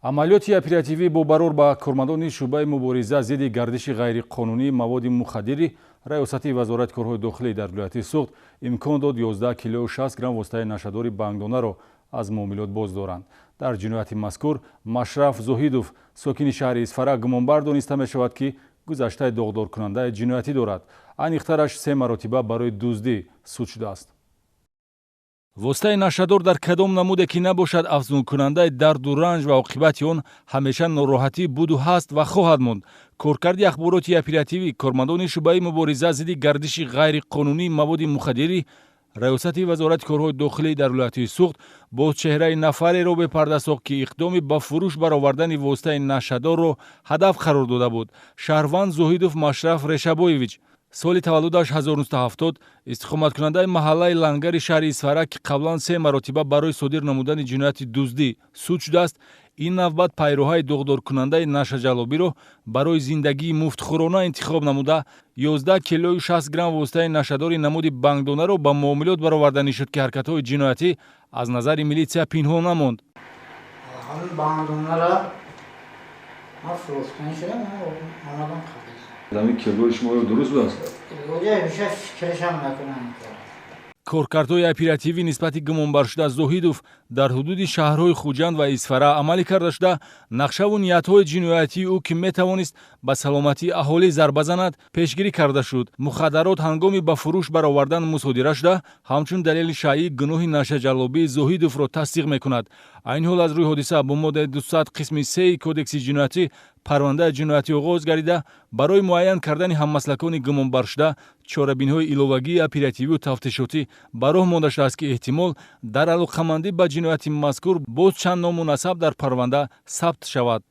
Амалиёти оперативӣ бо барор ба кормандони шӯъбаи мубориза зидди гардиши ғайриқонунии маводи мухаддири Раёсати Вазорати корҳои дохилӣ дар вилояти Суғд имкон дод 11 килою 60 грамм воситаи нашъадори бангдонаро аз муомилот боз доранд. Дар ҷинояти мазкур Машраф Зоҳидов, сокини шаҳри Исфара, гумонбар дониста мешавад, ки гузаштаи доғдоркунандаи ҷиноятӣ дорад. Аниқтараш, се маротиба барои дуздӣ суд шудааст. Воситаи нашъадор дар кадом намуде ки набошад, афзункунандаи дарду ранҷ ва оқибати он ҳамеша нороҳатӣ буду ҳаст ва хоҳад монд. Коркарди ахбороти оперативӣ кормандони шӯъбаи мубориза зидди гардиши ғайриқонунии маводи мухаддири Раёсати Вазорати корҳои дохилӣ дар вилояти Суғд боз чеҳраи нафареро бепарда сохт, ки иқдоми ба фурӯш баровардани воситаи нашъадорро ҳадаф қарор дода буд. Шаҳрванд Зоҳидов Машраф Решабоевич, соли таваллудаш 1970, истиқоматкунандаи маҳаллаи Лангари шаҳри Исфара, ки қаблан се маротиба барои содир намудани ҷинояти дуздӣ суд шудааст, ин навбат пайроҳаи доғдоркунандаи нашъаҷаллобиро барои зиндагии муфтхӯрона интихоб намуда, 11 килою 60 грамм воситаи нашъадори намуди бангдонаро ба муомилот бароварданӣ шуд, ки ҳаракатҳои ҷиноятӣ аз назари милитсия пинҳон намонд. Ҳамин бангдонара ман фурӯхтанӣ шудам, омадам. Ҳамин кирдори шумо дуруст будааст? Ҳамеша фикрашам накунам. Коркардҳои оперативӣ нисбати гумонбаршуда Зоҳидов дар ҳудуди шаҳрҳои Хуҷанд ва Исфара амалӣ карда шуда, нақшаву ниятҳои ҷиноятии ӯ, ки метавонист ба саломатии аҳолӣ зарба занад, пешгирӣ карда шуд. Мухаддарот ҳангоми ба фурӯш баровардан мусодира шуда, ҳамчун далели шаъӣ гуноҳи нашъаҷаллобии Зоҳидовро тасдиқ мекунад. Айни ҳол аз рӯи ҳодиса бо моддаи 200 қисми 3 Кодекси ҷиноятӣ парвандаи ҷиноятӣ оғоз гардида, барои муайян кардани ҳаммаслакони гумонбаршуда чорабиниҳои иловагии оперативию тафтишотӣ ба роҳ монда шудааст, ки эҳтимол дар алоқамандӣ ба ҷинояти мазкур боз чанд ному насаб дар парванда сабт шавад.